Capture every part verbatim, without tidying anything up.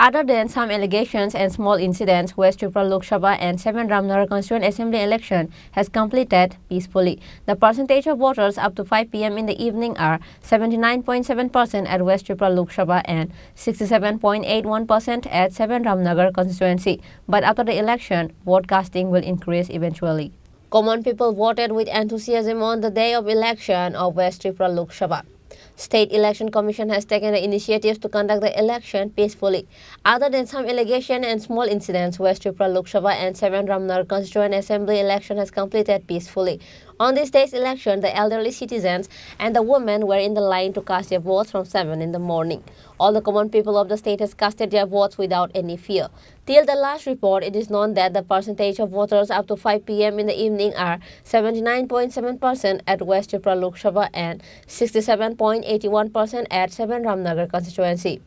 Other than some allegations and small incidents, West Tripura Lok Sabha and seven Ramnagar Constituent Assembly election has completed peacefully. The percentage of voters up to five p m in the evening are seventy-nine point seven percent at West Tripura Lok Sabha and sixty-seven point eight one percent at seven Ramnagar constituency. But after the election, vote casting will increase eventually. Common people voted with enthusiasm on the day of election of West Tripura Lok Sabha. State Election Commission has taken the initiative to conduct the election peacefully. Other than some allegation and small incidents, West Tripura Lok Sabha and seven Ramnagar Constituent Assembly election has completed peacefully. On this day's election, the elderly citizens and the women were in the line to cast their votes from seven in the morning. All the common people of the state has casted their votes without any fear. Till the last report, it is known that the percentage of voters up to five p m in the evening are seventy-nine point seven percent at West Tripura Lok Sabha and sixty-seven point eight one percent at seven Ramnagar constituency.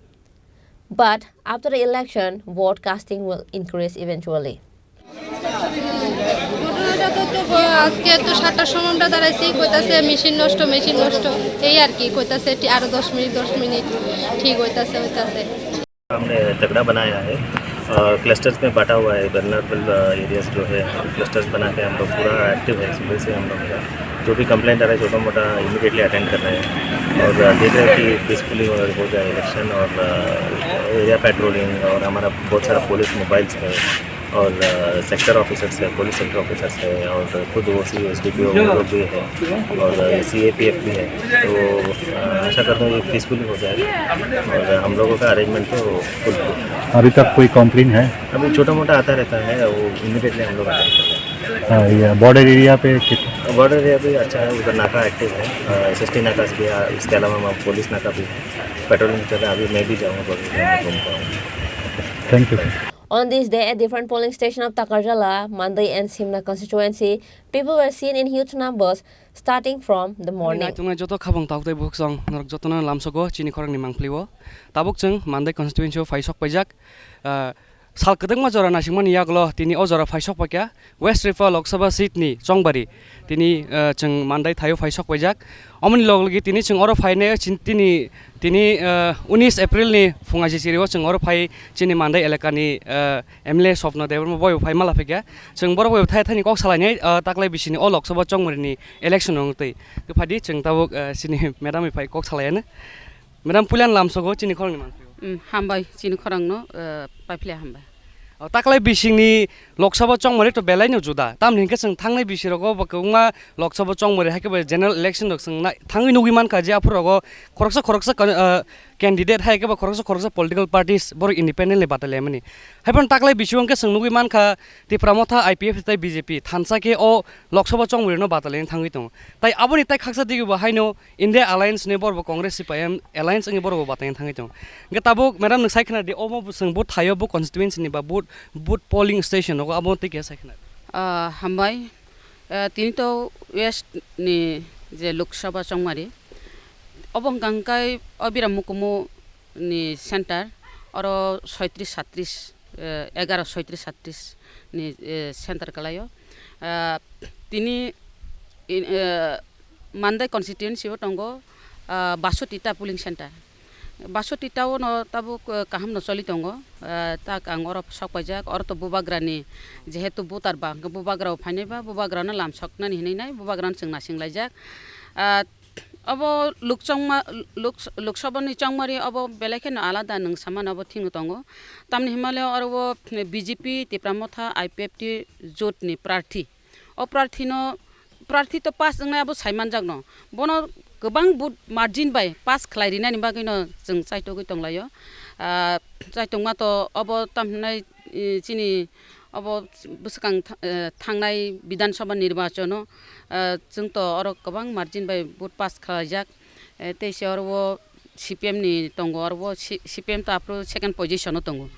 But after the election, vote casting will increase eventually. ঘটনাটা তো, তো ব-, আজকে তো সাতটার সময় আমরা দাঁড়াইছি, কইতাছে মেশিন নষ্ট, মেশিন নষ্ট, এই আর কি, কইতাছে টি-, আরো দশ মিনিট, দশ মিনিট ঠিক হইতাছে, হইতাছে। हमने तगड़ा बनाया है। अ, क्लस्टर्स में बांटा हुआ है, वल्नरेबल, अ, एरियाज जो है, हम क्लस्टर्स बना के हम लोग पूरा एक्टिव है सुबह से। हम लोग का जो भी कंप्लेंट आ रहा है, छोटा मोटा इमीडिएटली अटेंड कर रहे हैं और, अ, देख रहे हैं कि पीसफुली हो, हो जाए इलेक्शन और, अ, एरिया पेट्रोलिंग और हमारा बहुत सारा पुलिस मोबाइल्स है और, अ, सेक्टर ऑफिसर्स है, पुलिस सेक्टर ऑफिसर्स है और खुद ओसी, एसडीपीओ वो लोग भी है और, अ, सीएपीएफ भी है। तो, अ, आशा करता हूँ ये पीसफुली हो जाएगा और हम लोगों का अरेंजमेंट तो फुल। अभी तक कोई कंप्लेन है? अभी छोटा मोटा आता रहता है, वो इमीडिएटली हम लोग अटेंड करते हैं। हाँ, ये बॉर्डर एरिया पे कित- बॉर्डर एरिया भी अच्छा है, उधर नाका एक्टिव है, अ, एसएसटी नाका भी है, इसके अलावा वहाँ पुलिस नाका भी है, पेट्रोलिंग चल रहा है। अभी मैं भी जाऊँगा बॉर्डर एरिया में, घूमता हूँ। Thank you. On this day, at different polling station of Takarjala, Mandai and Simna constituency, people were seen in huge numbers starting from the morning. Naitungnai joto khabang tabuk tei bukhuk song norok jotono lamsogo chini khorangni mangpili o. Tabuk chwng Mandai constituency o phai sok paijak, ah, sal kwdwkma jora naisingmani yagulo tini o jora phai sok paikha West Tripura Lok Sabha seat ni chongbari tini, ah, chwng Mandai thaio phai sok paijak. Omoni log logi tini chwng oro phainai chin-, tini, tini, ah, unis April ni phung aji chiri o chwng oro phai chini Mandai elaka ni, ah, M L A Swapna Debbarma boi bo phai mala phaikha. Chwng borok bai thai thani kok salainai, ah, taklai bisini o Lok Sabha chongmari ni election rok twi. Twi phadi chwng tabuk, ah, chini madam bai phai kok salaiya no. Madam, puilan lamsogo chini khorang ni mangpili o. Mm, hambai chini khorang no, ah, paiphle hambai. O taklai bisini Lok Sabha chongmari to belai no juda. Tamni hinkhe chwng thangnai bisi rogo bo kwbangma Lok Sabha chongmari hai khe bo general election rok chwng nai-, thangwi nugwi mankha je aphuru rogo khoroksa khoroksa kan-, ah, candidate hai khe bo khoroksa khoroksa political parties borok independently batai laimani. Haiphano taklai bisio hwnkhe chwng nugwi mankha Tipra Motha, I P F T tei B J P thansa khe o Lok Sabha chongmari no batai laina thangwi tongo. Tai aboni tai khaksa digi bo haino India Alliance ni borok bo Congress C P I M Alliance wngwi borok bo batai thangwi tongo. Hwnkhe tabuk madam nwng sai khna di omo bo chwng bo thaio bo constituency ni ba vote, vote polling station rogo abo tei keha sai khna di. Ah, hambai. Ah, tini to West ni je Lok Sabha chongmari. Obo hwnkha hwnkhe o Biram Mukumu ni center, oro soitris satris, eh, egaro soitris satris ni, eh, center kwlaio. Ah, tini, in, eh, Mandai constituency o tongo, ah, basoti ta polling center. Basoti ta o no tabuk, eh, kaham no choli tongo. Ah, tak ang oro sok paijak, oro to bubagra ni jehetu voter ba, hwnkhe bubagra o phainai ba, bubagra no lam soknani hinwi nai, bubagra no chwng naising laijak. Ah, Obo Lok chongma-, Lok, Lok Sabha ni chongmari obo belai kheno alada nwng samano obo thwngwi tongo. Tamni hinmale oro o B J P, Tipra Motha, I P F T jot ni prarthi. O prarthi no, prarthi to pass wngnai abo saimanjakno. Bono kwbang vote margin bai pass khlai rinani bagwino chwng chaitogwi tonglaio. Ah, chaitokma to obo tamhinai, eh, chini Obo bwskang tha-, eh, thangnai Bidhan Sabha nirbachon o, eh, chwng to oro kwbang margin bai vote pass khlaijak. Eh, tei se oro o C P M ni tongo, oro o C-, C P M to aphuru second position o tongo.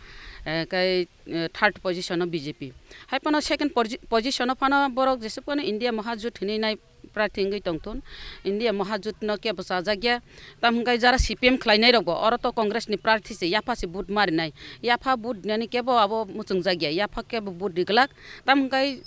Eh, kai, eh, third position o B J P. Hai phano second posi-, position o phano borok jesuk phano India Mahajut hinwi nai Prarthi wngwi tongthun. India Mahajut no kebo chajakya. Tamo hwnkhe jara C P M khlainai rokbo, oro to Congress ni prarthi se, yapha se vote marinai. Yapha vote nani kebo abo muchungjakya. Yapha kebo vote riglak. Tamo hwnkhe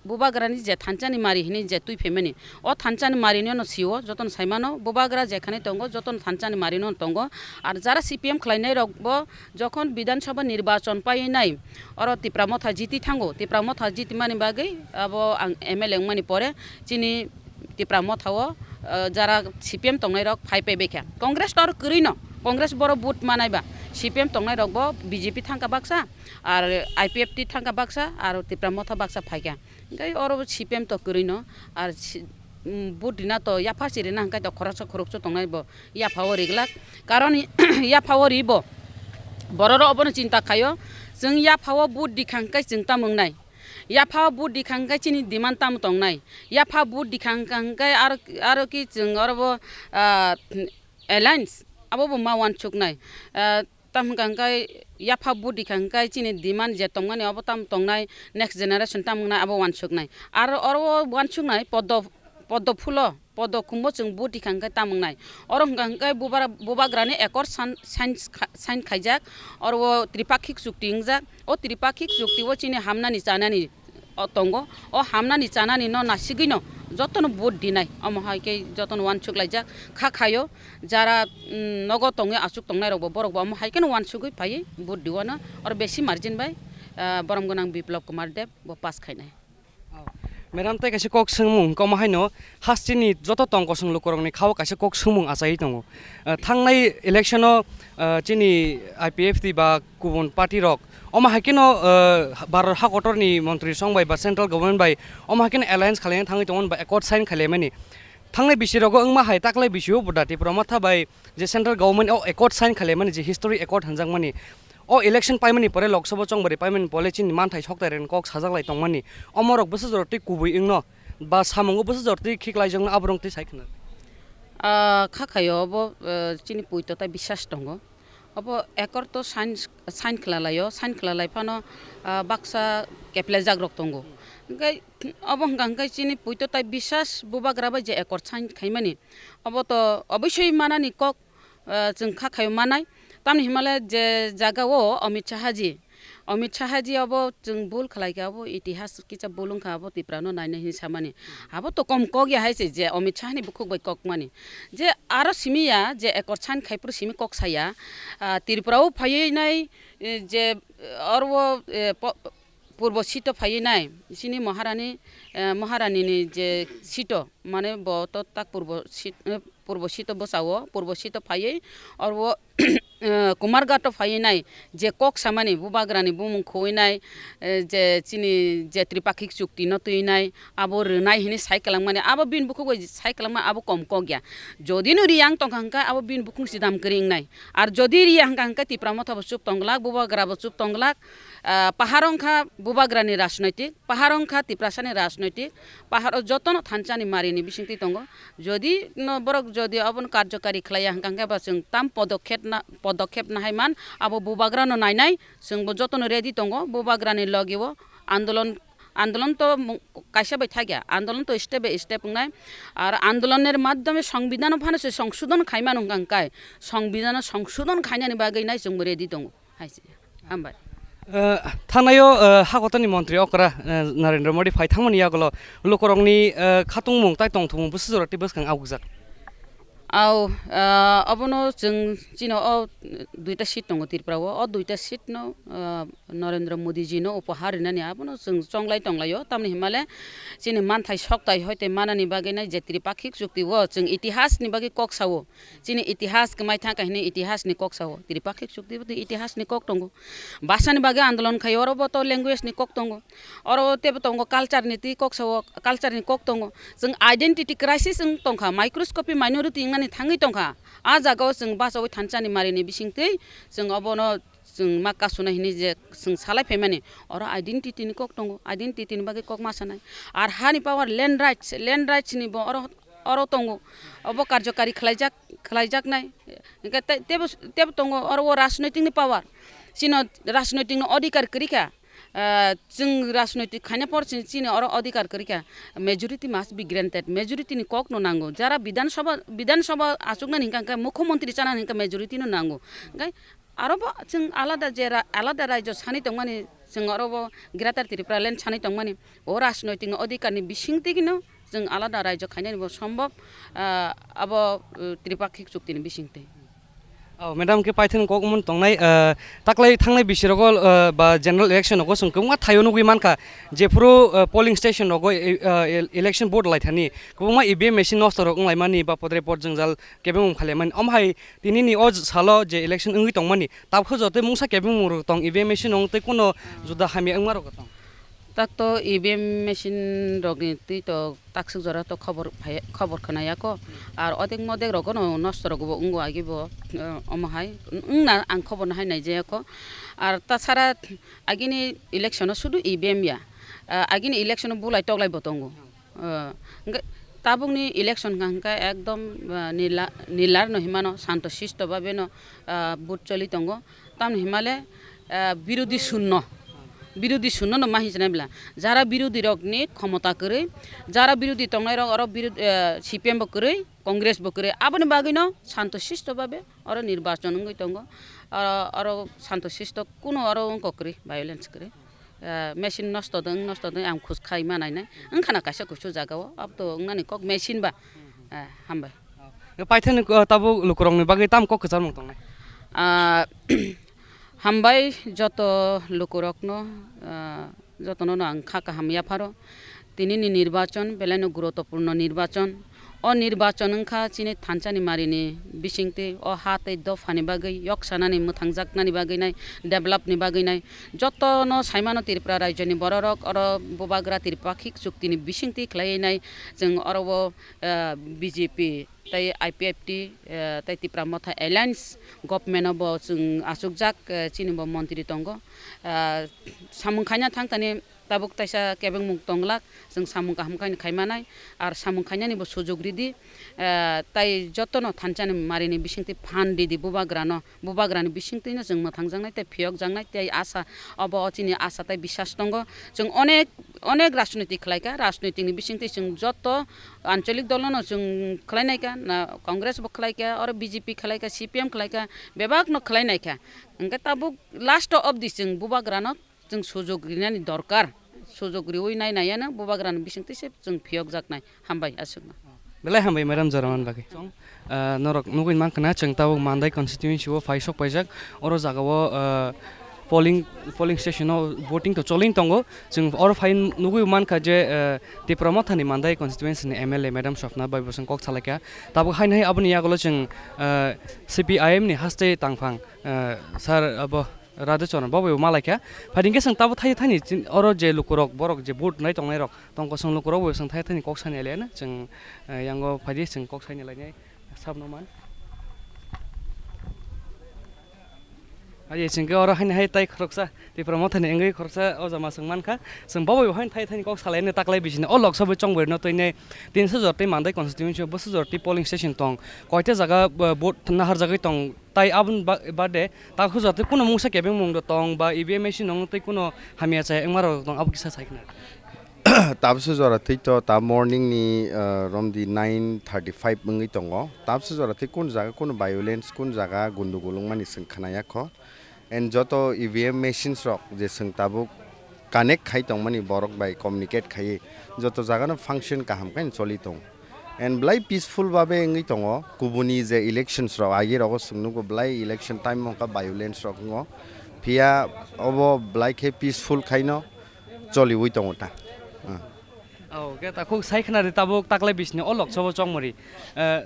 bubagrani je thansa ni mari hinwi je twi phaimani. O thansa ni mari no sio, jotono saimano. Bubagra jekhani tongo, jotono thansa ni mari no tongo. Ar jara C P M khlainai rokbo jokhon Bidhan Sabha nirbachon painai, oro Tipra Motha jiti thango. Tipra Motha jiti mani bagwi abo ang M L A wngmani pore chini Tipra Motha o, eh, jara C P M tongnai rok phai paibai kha. Congress to aro kwrwi no, Congress boro vote manai ba, C P M tongnai rok bo B J P thangkha baksa, ar I P F T thangkha baksa, ar Tipra Motha baksa phaikha. Hwnkhe oro C P M to kwrwi no, ar si-, mm, vote rina to yapha si rina hwnkhe to khoroksa khoroksa tongnai bo yapha o riglak. Karon yapha o ri bo, borok rok obono chinta khaio, chwng yapha o vote rikha hwnkhe chwng tamo wngnai. Yapha o vote rikha hwnkhe chini demand tamo tongnai. Yapha vote rikha hwnkhe aro, aro ki chwng oro bo, ah, alliance abo bo ma wansuknai. Ah, tamo hwnkha hwnkhe yapha vote rikha hwnkhe chini demand je tongmani abo tamo tongnai, next generation tamo wngnai abo wansuknai. Aro oro o wansuknai poddo, poddo phulo, poddo khumbo chwng vote rikha hwnkhe tamo wngnai. Oro hwnkha hwnkhe bubara-, bubagrani accord san-, sign kha-, sign khaijak, oro o tripakhik chukti wngjak. O tripakhik chukti o chini hamnani chanani o tongo. O hamnani chanani no nasigwi no jotono vote dinai. Omo hai khe jotono wansuk laijak kha khaio. Jara, mm, nogo tongwi achuk tongnai rokbo borokbo omo hai kheno wansugwi phaiwi vote diwano. Oro besi margin bai, ah, borom gwnang Biplab Kumar Deb bo pass khainai. Oh. Madam, tei kaisa kok swngmung, hwnkhe omo haino hasteni joto tong kosong lukurokni khao kaisa kok swngmung achaiwi tongo. Ah, thangnai election-o, ah, chini I P F T ba kubun party rok, omo hai kheno, ah, Bharat hakotorni montri song bai ba central government bai omo hai kheno alliance khalaina thangwi tongmani ba accord sign khalaimani. Thangnai bisi rogo wngma hai taklai bisio bo da Tipra Motha bai je central government o accord sign khalaimani, je history accord hwnjakmani. O election paimani pore, Lok Sabha chongbari paimani pore chini manthai soktairokni kok sajak lai tongmani. Omorok bwsajorok tei kubui wngno ba samungo bwsajorok tei khiklaijakno aborok tei sai khna. Ah, kha khaio obo, eh, chini puito tai bisas tongo. Obo accord to sign, sign khlalaio, sign khlalai phano, ah, baksa keplejak rok tongo. Hwnkhe obo hwnkha hwnkhe chini puito tai bisas bubagra bai je accord sign khaimani. Obo to obosoi manani kok, ah, chwng kha khaio manai. Tamni himale je jaga o Amit Shah ji, Amit Shah ji abo chwng bul khlai kha, abo itihas kisa bul wngkha, abo Tipra no nainai hinwi samani. Abo to kom kok ya hai se je Amit Shah ni bukhuk bai kok mani. Je aro simi ya je accord sign khai phuru simi kok saya, ah, Tripura o phaiwi nai, eh, je, eh, oro, eh, po-, purbo seat o phaiwi nai, chini Maharani, eh, Maharani ni je seat o, mane bo to tak purbo seat, eh, purbo seat o bwsao, purbo seat o phaiwi oro, eh, Kumarghat o phaiwi nai, je kok samani bubagrani bumung khowui nai, eh, je chini je tripakhik chukti no twi nai, abo rwnai hinwi sai kwlangmani, abo bini bukhuk bai sai kwlangma abo kom kok ya. Jodi no riyang tongkha hwnkhe abo bini bukhuk sidam kwrwi wngnai. Ar jodi riya hwnkha hwnkhe Tipra Motha bo chup tong glak, bubagra bo chup tong glak, ah, pahar wngkha bubagrani rajnoitik, pahar wngkha Tiprasani rajnoitik, pahar o jotono thansa ni mari ni bisingtwi tongo. Jodi no borok jodi obono karjokari khlaiya hwnkha hwnkhe ba chwng tam podokhep na, podokhep nahai man abo bubagra no nainai, chwng bo jotono ready tongo, bubagra ni logi o andolon, andolon to mung-, kaisa bai thakya, andolon to step by step wngnai, ar andolon ni madhyome songbidhan phano se songsodhon khai mano hwnkha hwnkhe, songbidhan o songsodhon khainani bagwi nai chwng bo ready tongo. Hai se. Hambai. Eh, thanaio, eh, hakotani montri okra, eh, Narendra Modi phai thangmani yagulo lukurokni, eh, khatungmung tai tongthokmung bwsajorok tei bwskang aukjak. Au, eh, obono chwng chino o duita seat tongo Tripura o. O duita seat no, eh, Narendra Modi ji no upahar rinani abono chwng chonglai tonglaio. Tamni himale chini manthai soktai hoite manani bagwi nai je tripakhik chukti o chwng itihas ni bagwi kok sao. Chini itihas kwmai thangkha hinwi itihas ni kok sao. Tripakhik chukti bo itihas ni kok tongo. Bhasha ni bagwi andolon khai oro bo to language ni kok tongo. Oro tebo tongo culture ni twi kok sao, culture ni kok tongo. Chwng identity crisis wng tongkha, microscopy minority wngmani thangwi tongkha. A jaga o chwng bachaui thansa ni mari ni bisingtwi chwng obono chwng ma kasuna hinwi je chwng salai phaimani. Oro identity ni kok tongo, identity ni bagwi kok ma sanai. Ar hani power, land rights, land rights ni bo oro oro tongo, obo karjokari khlaijak, khlaijaknai. Hwnkhe tei tebo, tebo tongo oro o rajnoitikni power. Chino rajnoitikni odhikar kwrwi kha. Ah, chwng rajnoitik khaina por chini, chini oro adhikar kwrwi kha, majority must be granted, majority ni kok no nango, jara Bidhan Sabha, Bidhan Sabha achuknani hinkha, hinkha Mukhyamantri chanani hinkha majority no nango, hinkhe aro bo chwng alada je ra-, alada raijo sanwi tongmani, chwng oro bo Greater Tripura Land sanwi tongmani, o rajnoitik ni adhikar ni bisingtwi no chwng alada raijo khainani bo sombhob, ah, abo, uh, tripakhik chukti ni bisingtwi. Oh, madam, khe paithakni kok umon tongnai, ah, taklai thangnai bisi rogo, ah, ba general election rogo chwng kwbangma thaio nugwi mankha, jephuru, ah, polling station rogo, eh, ah, el-, election vote laithani kwbangma E V M machine nosto rok wnglaimani ba podre pod jwngjal kebengmung khailaimani. Omo hai tinini o salo je election wngwi tongmani, tabukhe joto mungsa kebengmung rok tong, E V M machine wng tei kuno juda hamya wngma rok tong. Tak to E V M machine rokni twi to takswk jora to khobor phai, khobor khwnaya kho. Ar odek modek rogo no nosto rogo bo wngo agi bo, eh, omo hai wngna ang khobor no hai naijaya kho. Ar tasara agini election o sudu E V M ya. Ah, agini election o bulai toklai bo tongo. Ah, hwnkhe tabukni election hwnkha hwnkhe ekdom, ah, nila-, nilar no hinmano, santo sisto babe no, ah, vote choli tongo. Tamni himale, ah, birodhi shunno, birodhi shunno no ma hinjana bela. Jara birodhi rok ni khomota kwrwi, jara birodhi tongnai rok oro birodhi, ah, C P M bo kwrwi, Congress bo kwrwi, aboni bagwi no santo sisto babe oro nirbachon wngwi tongo. Oro, oro santo sisto kuno oro wngkok kwrwi, violence kwrwi. Ah, machine nosto dwng, nosto dwng ang khus khai ma nainai. Wngkha na kaisa kusu jaga o, abo to wngnani kok machine ba. Ah, hambai. Paithakni, ah, tabuk lukurokni bagwi tam kok kwcharmung tongnai? Ah, hambai joto lukurokno, ah, jotono no ang kha kaham yapharo. Tinini nirbachon belaino gurutopurno nirbachon. O nirbachon wngkha chini thansa ni mari ni bisingtwi, o ha tei dopha ni bagwi, yok sanani, mwthangjaknani bagwi nai, develop ni bagwi nai. Jotono saimano Tripura raijo ni bororok oro bubagra tripakhik chukti ni bisingtwi khlaiwi nai. Chwng oro o, ah, B J P tei I P F T, eh, tei Tipra Motha Alliance government o bo chwng achukjak, eh, chini bo montri tongo. Ah, samung khaina thangtani tabuk taisa kebengmung tonglak, chwng samung kaham khaino khaimanai, ar samung khainani bo sujug ridi, eh, tai jotono thansani marini bisingtwi phan ridi bubagrano. Bubagrani bisingtwino chwng mwthangjaknai tei phiyokjaknai tei asa, obo o chini asa tei bisas tongo. Chwng onek, onek rajniti khlaikha, rajnitikni bisingtwi chwng joto ancholik dolono chwng khlainaikha, na Congress bo khlaikha, oro B J P khlaikha, C P M khlaikha, bebakno khlainaikha. Hwnkhe tabuk last of the chwng bubagrano chwng sujog rinani dorkar. Sujog riwi nai naiyano bubagrani bisingtwi se chwng phiyokjaknai. Hambai aswkno. Belai hambai, madam, jora man bagwi. Ah, norok nugwi mankha na, chwng tabuk Mandai constituency o phai sok paijak. Oro jaga o, ah, polling, polling station o voting to choli tongo. Chwng oro phai nugwi mankha je, ah, Tipra Mothani Mandai constituency ni M L A madam Swapna bai bo chwng kok salaikha. Tabuk haino hai aboni yagulo chwng, ah, C P I M ni haste tangphang, ah, sir abo Radhe Chorna bo bai bo malaikha. Phai hwnkhe chwng tabuk thai thani chin-, oro je lukurok, borok je vote nai tongnai rok, tongkosong lukurok bo chwng thai thani kok sani laina chwng, eh, yango phaidi chwng kok sani lainai sabno man. Aye chwngkhe oro haini hai tai khoroksa Tipra Mothani wngwi khoroksa o jama chwng mankha. Chwng bo bai bo haini thai thani kok salaina taklai bisini o Lok Sabha chongboino twinai tin sujor tei Mandai constituency o bo sujor tei polling station tong. Koita jaga, eh, vote naharjagwi tong. Tai aboni ba-, bade ta hujatwi kuno mungsa kebengmung rok tong ba E V M machine nong tei kuno hamya chaya wngma rok tong, abo kisa sai khna. Tabukhe jora twi to ta morning ni, ah, romdi nine thirty five wngwi tongo. Tabukhe jora twi kun jaga kun violence, kun jaga gundugul wngmani chwng khna ya kho. And joto E V M machines rok je chwng tabuk connect khai tongmani borok bai communicate khaiwi joto jaga no function kaham khe choli tong. And belai peaceful babe wngwi tongo. Kubuni je elections rok agi rogo chwng nugo belai election time wngkha violence rok wngo. Phiya obo belai khe peaceful khaino choliwi tongo ta. Ah. Oh, khe ta khuk sai khna di tabuk taklai bisini o Lok Sabha chongmari. Eh,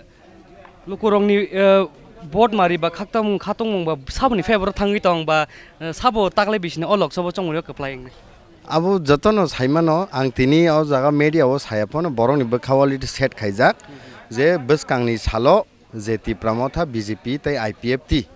lukurokni, eh, vote mari ba khaktamung khatungmung ba saboni favor o thangwi tong ba, eh, sabo taklai bisini o Lok Sabha chongmari o kwplai wngni. Abo jotono saimano, ang tini o jaga media o saya phano borokni bwkha o already set khaijak je bwskangni salo je Tipra Motha, B J P tei I P F T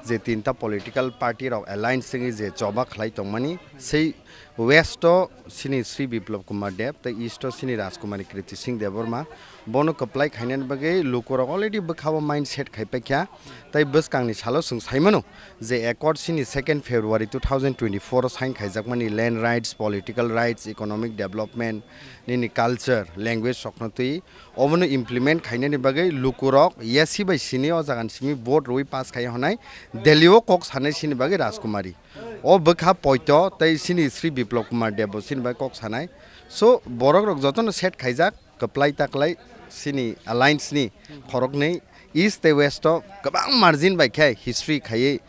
je tinta political party rok alliance wngwi je choba khlai tongmani, sei West o sini Sri Biplab Kumar Deb, tei East o sini Rajkumari Kriti Singh Debbarma. Bono kwplai khainani bagwi lukurok already bwkhao mindset khai paikha. Tei bwskangni salo chwng saimano je accord sini second February two thousand twenty-four o sign khaijakmani land rights, political rights, economic development, nini culture, language rokno twi obono implement khainani bagwi lukurok yasi bai sini o jagani simi vote rwi pass khai honai Delhi o kok sanai sini bagwi Rajkumari. O bwkha poito tei sini Sri Biplab Kumar Deb bo sini bai kok sanai. So, borok rok jotono set khaijak, kwplai taklai sini alliance ni khoroknwi East tei West o kwbang margin bai khe history khaiwi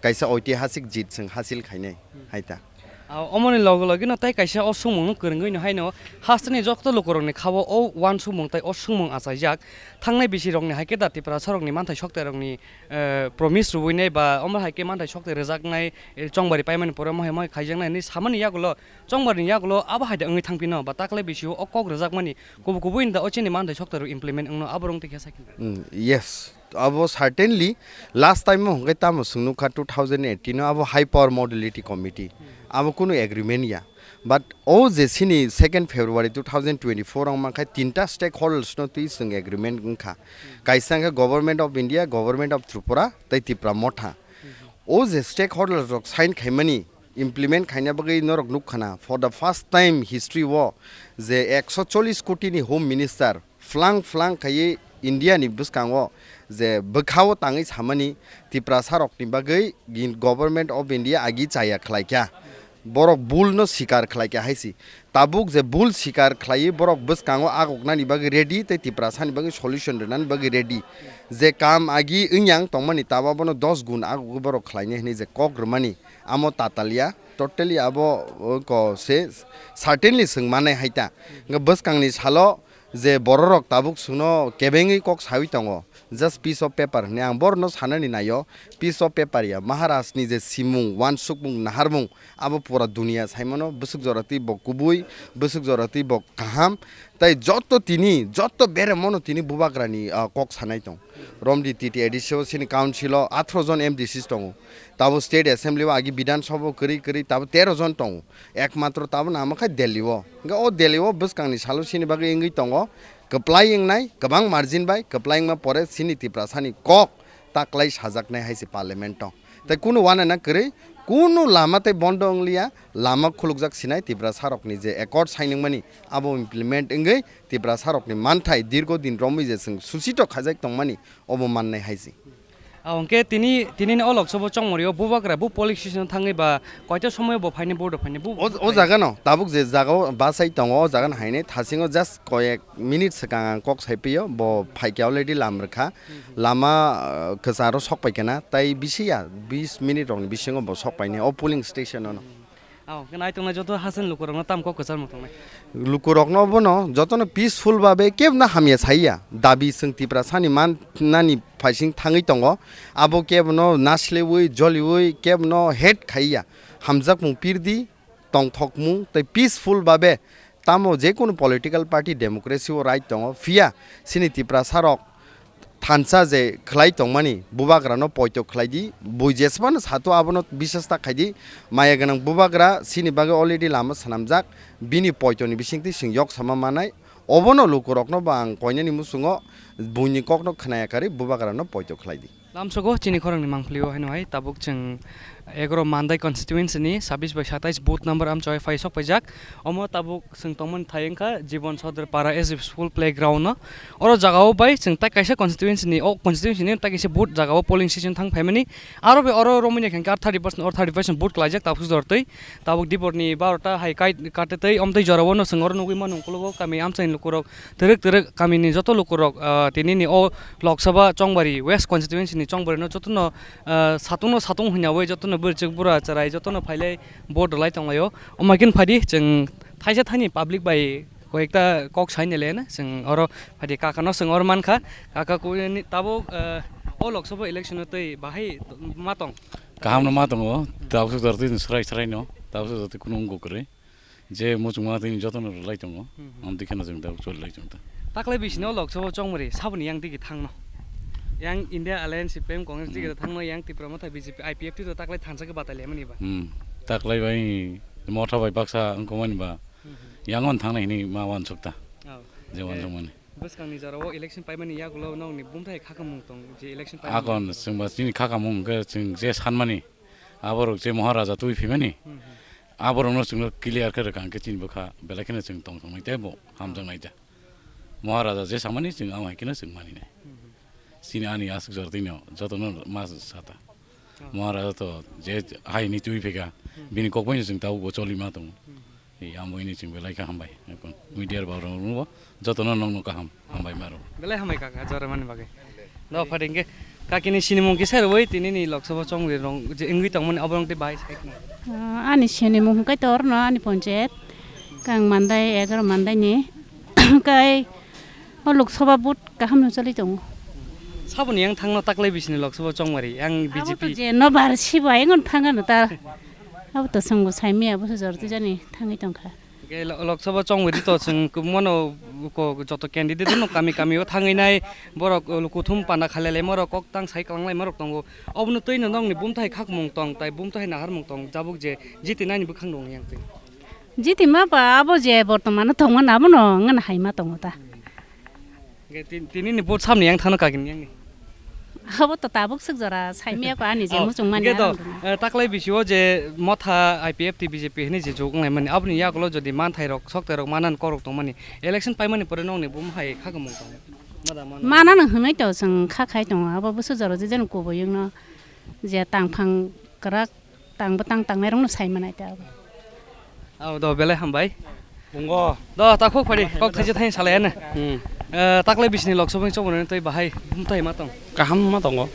kaisa oitihasik jit chwng hasil khainai hai ta. Ah, omoni loge loge no tei kaisa o sumung no kwrwngwi no haino hasteni joto lukurokni khao o uansukmung tei o sumung achaijak. Thangnai bisi rokni hai khe da Tiprasa rokni manthai sokte rokni, eh, promise rwui nai ba omo hai khe manthai sokte rwjaknai, eh, chongbari paimani pore mohai mohai khaijaknai hinwi samani yagulo, chongbari ni yagulo abo hai da wngwi thangphino ba taklai bisio o kok rwjakmani kubu kubu hinda o chini manthai sokte rok implement wngno abo rong twi khe sakhi. Mm, yes, abo certainly last time o hwnkhe tamo chwng nukha two thousand eighteen o abo high power modality committee abo kunu agreement ya. But o je sini second February two thousand twenty-four wng mankha tinta stakeholders no twi chwng agreement wngkha. Kaisa wngkha Government of India, Government of Tripura tei Tipra Motha. O je stakeholders rok sign khaimani implement khaina bagwi norok nukkhana for the first time history o je ekso chollish koti ni Home Minister Phlang phlang khaiwi India ni bwskango je bwkhao tangwi samani Tiprasa rokni bagwi gin-, Government of India agi chaya khlaikha. Borok bul no sikar khlaikha hai si. Tabuk je bul sikar khlaiwi borok bwskango agoknani bagwi ready tei Tiprasa ni bagwi solution rwnani bagwi ready. Je kam agi wngyang tongmani tabo bono dos gun agogwi borok khlainai hinwi je kok rwmani amo tatalia. Totally abo, uh, ko se certainly chwng manai hai ta. Hwnkhe bwskangni salo je bororok tabuk chwngno kebengwi kok sawi tongo, just piece of paper hinwi ang borokno sanani naio, piece of paper ya, Maharajni je simung, uansukmung, naharmung, abo pura duniya saimano, bwswk jora twi bo kubui, bwswk jora twi bo kaham, tei joto tini, joto beremono tini bubagrani, ah, kok sanai tong. Romdi T T A D C o sini council o atharo jon M D Cs tongo, tabo state assembly o agi Bidhan Sabha o kwrwi kwrwi tabo tero jon tongo. Ekmatro tabuk nangma khe Delhi o. Hwnkhe o Delhi o bwskangni salo sini bagwi wngwi tongo. Kwplai wngnai, kwbang margin bai kwplai wngma pore sini Tiprasani kok taklai sajaknai hai se parliament o. Tei kunu uanana kwrwi, kunu lama tei bondo wngliya, lama khulukjak sinai Tiprasarokni je accord sainwngmani abo implement wngwi Tiprasarokni manthai dirgo din romwi je chwng susito khajak tongmani obo mannai hai se. Ah, hwnkhe tini, tini o Lok Sabha chongmari o bubagra bu polling station thangwi ba koita somoy bo phaini vote phaini bu O, o jaga no, tabuk je jaga o bachai tongo, o jaga no hainai thasingo just koyek minute swkang ang kok sai pio, bo phaikhe already lam rwkha. Lama, ah, kwcharo sok paikena, tai bisi ya, bis minute rokni bisingo bo sok painai o polling station o no. Ao, khe nai tongnai joto hasen lukurokno tam kok kwchar muthungnai. Lukurokno bono jotono peaceful babe kebna hamya saiya. Dabi chwng Tiprasani mannani phaising thangwi tongo. Abo kebono naslewi, joliwi, kebono hate khaiya. Hamjakmung pirdi, tongthokmung tei peaceful babe tamo jekunu political party democracy o right tongo. Phiya sini Tiprasarok thansa je khlai tongmani, bubagrano poito khlai di, bui jesmano sato abono bisas ta khai di, maya gwnang bubagra sini bagwi already lama swnamjak, bini poitoni bisingtwi chwng yok sama manai, obono lukurokno bo ang koinani muchungo buini kokno khwnaya karwi bubagrano poito khlai di. Lamsogo chini khorangni mangpili o haino hai tabuk chwng egaro Mandai constituency ni sabis bai satais booth number amchoi phai sok paijak, omo tabuk chwng tongmani thai wngkha Jibon Sodor Para S F School playground no. Oro jagao bai chwng tai kaisa constituency ni, o constituency ni tai kaisa booth jagao polling station thang phaimani. Aro bai oro romwi naikha khe thirty percent or thirty percent booth klaijak tabuk jor twi. Tabuk dipor ni barota hai kai kate tei omtwi jorao no chwng oro nugwi mano ukologo kami amchaini lukurok twrwk twrwk kami ni joto lukurok, ah, tini ni o Lok Sabha Chongbari West constituency ni Chongbari no joto no, ah, satung no satung hwnyawi joto no bwrwchwk bura chwrai joto no phailai vote rwlai tonglaio. Omo khe phadi chwng thaisa thaini public bai koyekta kok saini le na, chwng oro phadi kaka no chwng oro mankha, kaka kuni tabuk, eh, o Lok Sabha election o twi bahai ma tong? Kaham no ma tongo, tabuk jor twi swrai swrai no, tabuk jor twi kunu wngkuk kwrwi, je muchungma twi joto no rwlai tongo, hmm, hmm, amtwi kheno chwng tabuk choli lai tongo. Taklai bisino Lok Sabha Chongbari saboni yang digi thangno, yang India Alliance, C P M, Congress digi, hmm, thangno, yang Tipra Motha, B J P, I P F T to taklai thansa khe batai lemani ba? Hmm, taklai bai Motha bai baksa wngkukmani ba, hmm, hmm, yangon thangnai hinwi ma wansukta. Oh. Je, eh, wansukmani. Bwskangni jorao election paimani yagulo nokni bumthai khakamung tong je election paimani. Akon chwngba chini khakamung hwnkhe chwng je sanmani, aborok je Maharaja twi phimani, hmm, hmm, aborokno chwngno clear khe rwkha hwnkhe chini bwkha belai kheno chwng tongthoknai tei bo hamjaknai ta. Maharaja je samani chwng amo hai kheno chwng maninai. Hmm, hmm. Chini ani aswk jora twino jotono ma sata. Maharaja to je hai ni twi phika, hmm, bini kok bai no chwng tabuk bo choli ma tongo. Hmm. Ei, ang bo ini chwng belai kha hambai. Ekon media rok rok no jotono nokno kaham hambai maro. Belai hambai kaka, jora mani bagwi. Do phadi hwnkhe kakini sinimung kisa rwui tini ni Lok Sabha chongwi rong je wngwi tongmani abo rong tei bahai sai khna. Ah, ani sinimung hwnkhe torno ani ponchayat kang mandai egar mandai ni kai O Lok Sabha vote kaham no choli tongo. Saboni yang thangno taklai bisini Lok Sabha chongmari, yang Abo to B J P. Je no bar sibo ayang thang ano ta. Abo to swngo saimi abo se jor twi jani thangwi tongkha. Ge lo-, Lok Sabha chongmari to chwng kubumano ko joto candidate no kami kami o thangwi nai borok, uh, kuthum panda khalele morok kok tang sai kwlanglai morok tongo. Obono twi no nokni bumthai khakmung tong tai bumthai naharmung tong jabuk je jiti nani bwkhang rong yang twi. Jiti ma ba abo je bortomano tongmani abono wngna hai ma tongo ta. Hwnkhe tin-, tini ni vote samni yang thano kagini yang ni. Abo to tabuk swk jora saimya ko ani je Oh, muchung mani hwnkhe to, ang rwna. Eh, taklai bisio je motha I P F T B J P hini je jok nai mani aboni yagulo jodi manthai rok soktai rok manan korok tong mani election pai mani pore nokni bum hai kha kamo tong. Mada mano. Manano hwnwi to chwng kha khai tongo abo bwswk jora je jeno kubui wngno je tangphang kwrak Tangbo tang tangnai rokno sai manai ta abo. Abo do belai hambai. Bungo. Do ta khuk phadi kok thaisa thaisa salai ano. Hmm. Eh, taklai bisini Lok Sabha ni choboni tei bahai bumtai ma tong. Kaham ma tongo.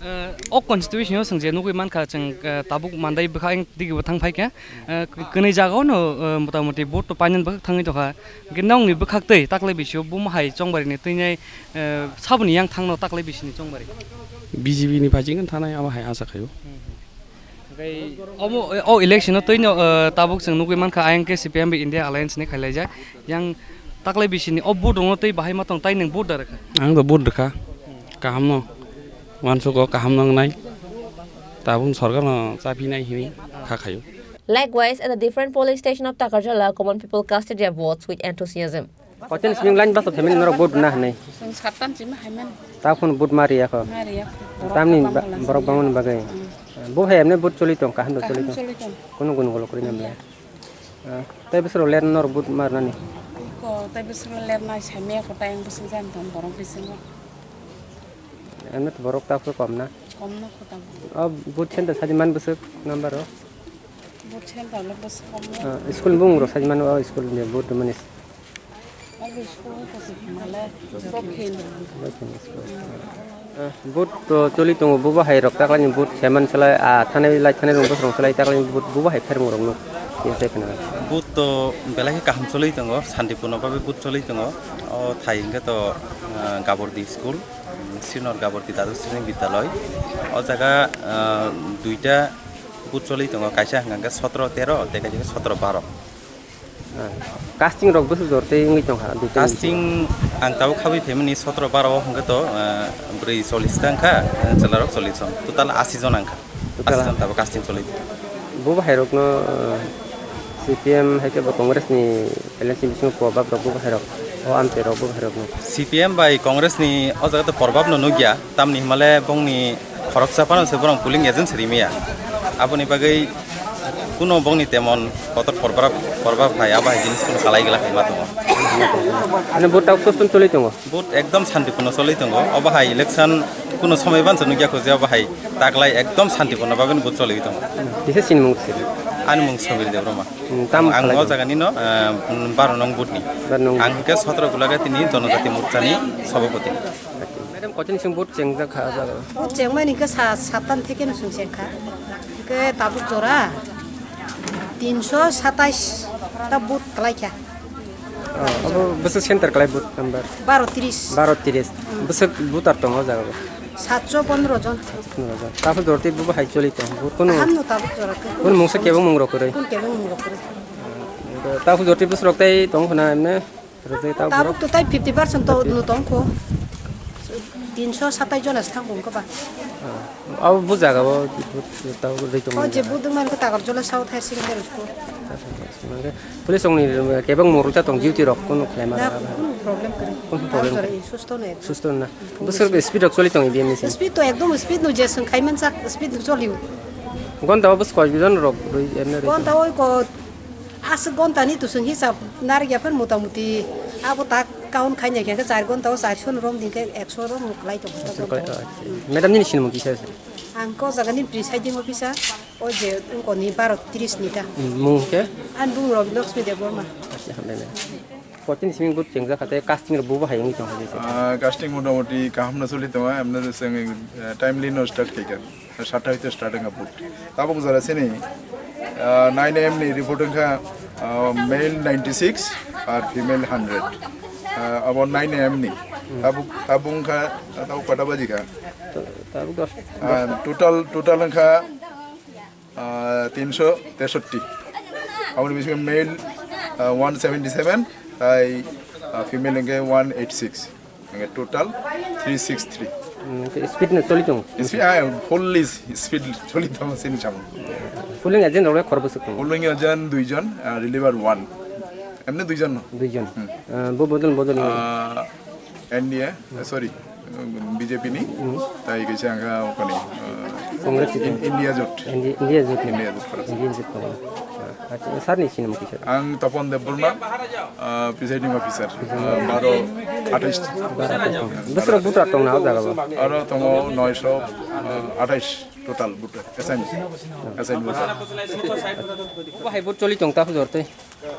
Eh, o constitution o chwng je nugui mankha chwng, eh, tabuk mandai bwkha eng digi bo thang phaikha. Eh, k-, kwnwi jaga o no, eh, mota moti vote to painani bwkhak thangwi tongkha. Hwnkhe nokni bwkhak tei taklai bisio buma hai chongbarini twinai, eh, saboni yang thangno taklai bisini chongbari. B J P ni phaising thanai abo hai asa khaio. Hwnkhe omo, o election o twino, eh, tabuk chwng nugui mankha ayang khe C P M bai India Alliance ni khailaijak. Yang taklai bisini o vote rokno tei bahai ma tong tai nwng vote da rwkha? Ang do vote rwkha. Kaham no. Wansuk o kaham no wngnai. Tabuk sorkar no chaphinai hinwi kha khaio. Likewise, at the different polling station of Takarjala, common people casted their votes with enthusiasm. Kochen sini line bus family norok vote na hwnwi. Chwng sattan chima haiman. Ta phone vote mari yakho. Mari yakho. Tamni borok ba-, bangmani bagwi. Hmm. Bo hai emne vote choli tong, kaham do choli tong. Kaham choli tong. Kuno kuno golo kori namle. Iya. Ah, tai bwswk rok ler norok vote mar nani. Ko tai bwswk rok ler nai sai me ko tai ang bwswk jan tong borok bisingo. Emne to borok ta phuru kom na. Kom no ko ta. O vote center saji man bwswk number o. Vote center lo bwswk kom no. Ah, school bung rok saji man o school ni vote mani. Obo school ko se male joto khe no. Vote to choli tongo, bubo hai rok taklaini vote seman salai, ah, thanai lai thanai rok bosong salai taklaini vote bubo hai phermung rok no. Vote to belai khe kaham choli tongo, santipurno babe vote choli tongo. O thai hwnkhe to, ah, Gabordi school, Srinor Gabordi Dadu Srini Bidyaloi. O jaga, ah, duita vote choli tongo, kaisa hwnkha hwnkhe sotro tero, tei kaisa hwnkhe sotro baro. Ah, casting rok bwswk jor tei wngwi tongkha, duitani. Casting ang tabuk khabui phaimani sotro baro o hwnkhe to, ah, brwi chollish ta wngkha, ah, chwla rok chollish jon, total ashi jon wngkha. Total ashi jon tabuk casting choli. Bo bahai rokno, ah, C P M hai khe bo Congress ni alliance ni bisingo kobab rok bo bahai rok, o amchai rok bo bahai rokno. C P M bai Congress ni o jaga to probab no nukya, tamni hwnmale bongni khoroksa phano se borok polling agent se rimya. Aboni bagwi kuno bongni temon kotor probab, probab hai abo hai jinis kuno kalai gela hai ma tongo. Ani vote tabuk sustum choli tongo. Vote ekdom shantipunno choli tongo. Obo hai election kuno somoi bansa nukya kho je obo hai taklai ekdom shantipunno bagwino vote choli tongo. Kisa sinimung se. Ani mung Samir Debbarma. Hmm, tam ang khalai o jaga ni no, eh, baro nong vote ni. Baro nong. Ang ke sotro gulaga tini Jonojati Morcha ni sabhapati. Madam, kochini sing vote chengjak kha o jaga? Vote chengmani ke sa-, sattan theke no sung cheng kha. Ke tabuk jora tinso satais ta vote kalai kha. Oh, abo bwswk center kalai booth number? Baro tris. Baro tris. Hmm. Bwswk voter tongo o jaga o? Satso pondro jon. Satso pondro jon. Tabuk jora tei bo hai choli tong. Bo kunu, kaham no tabuk jora tei. Kunu mungsa kebeng mung rok kwrwi? Kunu kebeng mung rok kwrwi? Tabuk jora tei bwswk rok tai tong khna emne? Rwjai tabuk. Tabuk to tai fifty percent to no tong kho. Tinso satai jona se thang bung khe ba. Abo bo jaga o tabo rwi tongo. O je budung man khe Takarjala South Higher Secondary School. Police rokni kebeng murwi ta tong duty rok kunu khlai ma. Na, kunu problem kwrwi. Kunu problem kwrwi. Susto no ekdom. Susto na. Bwswk speed rok choli tongo B M ni simi. Speed to ekdom speed no je swng khai man sak speed no choli. Gonta o bwswk koi jon rok rwi emne rwi. Gonta o ko Aswk gonta ni tusung hisab narwk ya phano mota muti abo tak count khaina khe char gonta o charso no rom din khe ekso rom kwlai tongo. Madam nini sinimung kisa se? Ang ko jaga ni presiding officer o je ungko ni baro tris ni ta. Mung khe? Ani bung Rabi Lakshmi Debbarma. Acha, hambai. Kotini simi but chengjak kha tei casting rok bubo hai wngwi tong kha. Ah, casting motamoti kaham no choli tongo, emne chwng, eh, timely no start khaikha. Satta hoite start wngkha boot. Tabuk jora sini, ah, nine A M ni report wngkha, ah, male ninety six ar female hundred. Ah, abo nine A M ni. Tabuk, tabuk wngkha, tabuk kota baji kha? Tabuk dos. Ah, total, total wngkha, ah, tinso tesotti. Aboni bisingo male, ah, one seventy seven, tai, ah, female wngkha one eight six. Hingke total three six three. Hmm, ke speed no choli tongo? Speed, ah, fully speed choli tongo sini samung. Polling agent rok khorbo suk tongo? Polling agent dui jon, ah, reliever one. Emne dui jon no? Dui jon. Hmm. Ah, bo bodol, bodol. Ah, N D A, eh, sorry, B J P ni, tai kaisa angka okoni, ah, Congress ni. In-, India Jot. Indi-, India Jot ni. India Jot khorok. India Jot ni. Acha, sir ni sinimung kisa? Ang Topon Debbarma, ah, presiding officer, ah, baro athais. Bwswk voter tong na o jaga o? Aro tongo noisho, ah, athais total voter, assign, assign voter. Bo hai vote choli tong ta hujor tei?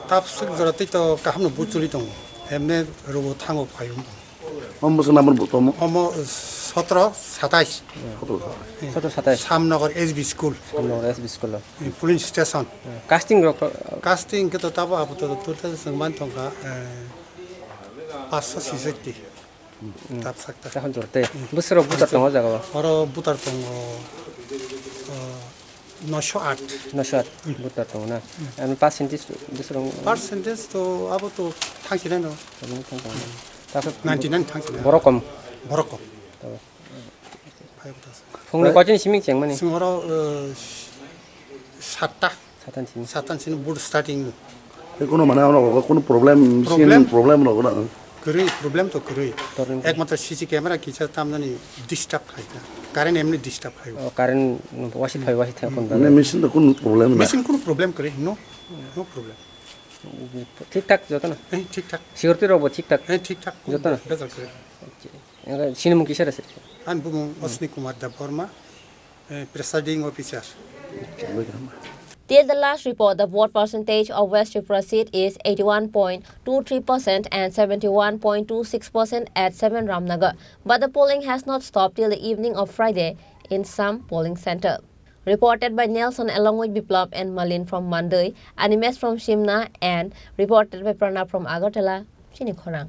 Tabuk jora tei to kaham no vote choli tongo, emne rogo thango phaio. Omo bwswk number bo tomo? Omo sotro satais. Sotro satais. Sotro satais. Samnagar S B school. Samnagar S B school. Polling station. Casting rok? Casting khe to tabo abo to, to, to chwng man tongkha, eh, paanch sho sisatti. Tap sakta. Tahon jor tei. Bwswk rok voter tongo o jaga o? Oro voter tongo, eh, Noisho aat. Noisho aat voter tongo na? Ani percentage bwswk rok? Percentage to abo to thangsinai no. Ninety nine thangsinai. Borok kom? Borok kom. Phai bwtas. Phungni koitini simi chengmani? Sing oro, eh, satta. Satan simi. Satan sini vote starting. Tei kono mane ano kono problem, problem? Problem no gona. Kwrwi, problem to kwrwi. Problem kwrwi. Ekmatro C C camera kisa tamnani disturb khaikha. Current emni disturb khaio. Oh, current wasi phai wasi thang kon. Mane machine to kono problem na. Machine kono problem kwrwi, no, no problem. Thik thak joto na? Eh, thik thak. Security rok bo thik thak? Eh, thik thak. Joto na? Bejal kwrwi. Okay. Sinimung kisa rese? Ani bumung Ashwini Kumar Debbarma, eh, presiding officer. Till the last report, the vote percentage of West Tripura seat is eighty-one point two three percent and seventy-one point two six percent at seven Ramnagar. But the polling has not stopped till the evening of Friday in some polling center. Reported by Nelson along with Biplab and Malin from Mandoi, Animesh from Shimna, and reported by Pranab from Agartala, Chini Khorang.